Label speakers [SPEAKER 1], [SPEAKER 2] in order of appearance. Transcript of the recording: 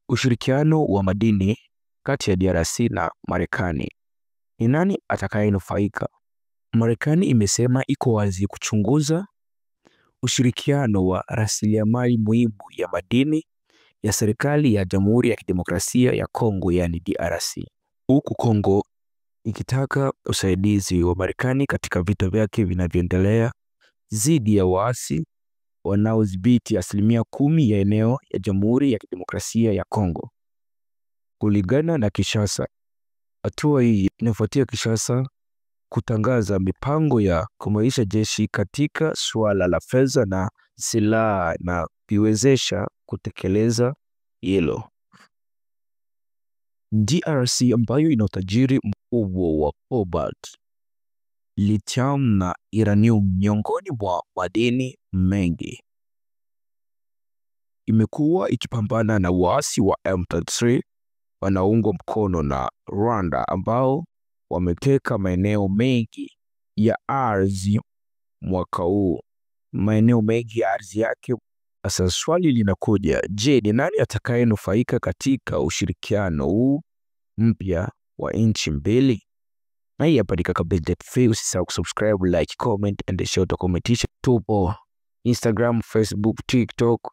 [SPEAKER 1] Ushirikiano wa madini kati ya DRC na Marekani. Ni nani atakayenufaika? Marekani imesema iko wazi kuchunguza ushirikiano wa rasilimali muhimu ya madini ya serikali ya Jamhuri ya Kidemokrasia ya Kongo, yani DRC, huku Kongo ikitaka usaidizi wa Marekani katika vita vyake vinavyoendelea dhidi ya waasi wanaodhibiti 10% ya eneo ya Jamhuri ya Kidemokrasia ya Kongo. Kulingana na Kinshasa, hatua hii inafuatia Kinshasa kutangaza mipango ya kuimarisha jeshi katika suala la fedha na silaha na kuiwezesha kutekeleza hilo. DRC ambayo ina utajiri mkubwa wa cobalt, lithium na uranium miongoni mwa madini mengi, imekuwa ikipambana na waasi wa M23 wanaoungwa mkono na Rwanda ambao wameteka maeneo mengi ya ardhi mwaka huu, maeneo mengi ya ardhi yake. Sasa swali linakuja, je, ni nani atakayenufaika katika ushirikiano huu mpya wa nchi mbili? Na hii hapa ni Kaka Ben TV. Usisahau kusubscribe, like, comment and share. Utakomentisha. Tupo Instagram, Facebook, TikTok.